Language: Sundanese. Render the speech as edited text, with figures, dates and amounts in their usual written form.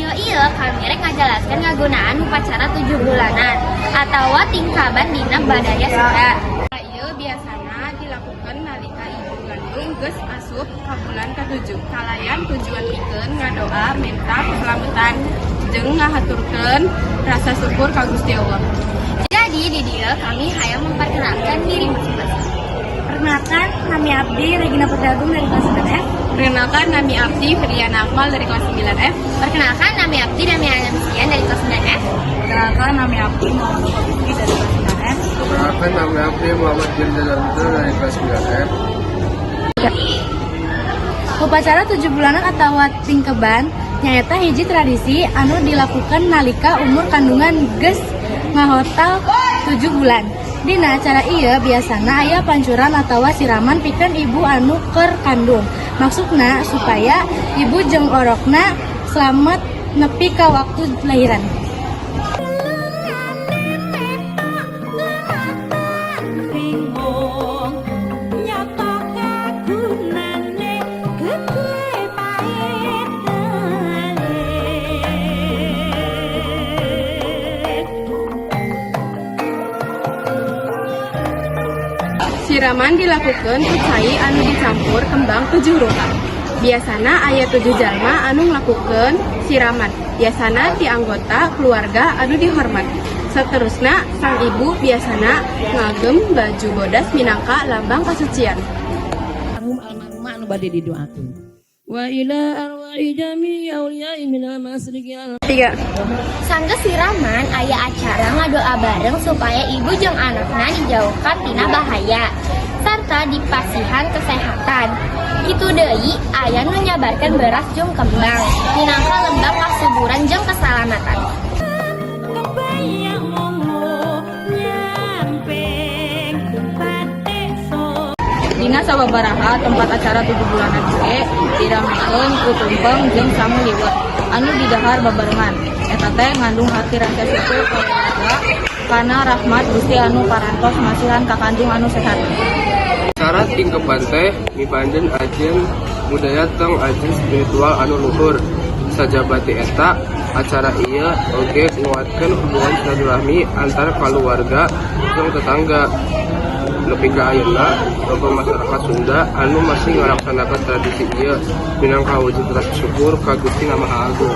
Video ieu kami rek ngajelaskeun ngagunaan upacara 7 bulanan atawa tingkeban dina budaya Sunda. Ieu biasana dilakukan nalika ibu ngandung geus asup ka bulan katujuh. Kalayan tujuan pikeun ngadoa menta keselamatan jeung ngahaturkeun rasa syukur ka Gusti Allah. Jadi di dieu kami hayang memperkenalkan diri masing-masing. Perkenalkan, nami abdi Regina Putragung dari kelas 9F. Perkenalkan, nami abdi Firliana Akmal dari kelas 9F. Perkenalkan, nami abdi Damiana Misian dari kelas 9F. Perkenalkan, nami abdi Muhammad Rifki dari kelas 9F. Perkenalkan, nama abdi Muhammad Firza dari kelas 9F. Upacara 7 bulanan atau tingkeban nyaeta hiji tradisi anu dilakukan nalika umur kandungan geus ngahotal 7 bulan. Dina acara ieu biasana aya pancuran atawa siraman pikeun ibu anu keur kandung. Maksudna supaya ibu jeung orokna slamet nepi ka waktu lahiran. Bingung nyata kagunane gede pahit ngalih. Siraman dilakukan ku cai anu dicampur kembang tujuh rupa. Biasana aya tujuh jalma anu nglakukeun siraman. Biasana ti anggota keluarga anu dihormat. Seterusna, sang ibu biasana ngagem baju bodas minangka lambang kasucian. Almarhum almarhumah anu bade didoakeun. وإلى أرواح جميع أولياء من المشرق Tiga. Sanggeus siraman, aya acara ngadoa bareng supaya ibu jeung anakna dijauhkan tina bahaya serta dipasihan kesehatan. Kitu deui, aya nu nyabarkeun beras jeung kembang minangka lambang kasuburan jeung keselamatan. Kebayang ngono nyamping batik so. Dina sababaraha tempat, acara 7 bulanan oge diramekeun ku tumpeng jeung sangu liwet anu didahar babarengan. Eta teh ngandung arti rasa syukur kaluarga kana rahmat Gusti anu parantos masihan kakandung anu sehat. Acara tingkeban teh mibanjen ajen budaya teng ajen spiritual anu luhur. Sajaba ti eta, acara ieu oge nguatkeun hubungan silaturahmi antar kaluarga jeung tetangga. Nepi ka ayeuna loba masyarakat Sunda anu masih ngalaksanakeun tradisi ieu minangka wujud rasa syukur ka Gusti Maha Agung.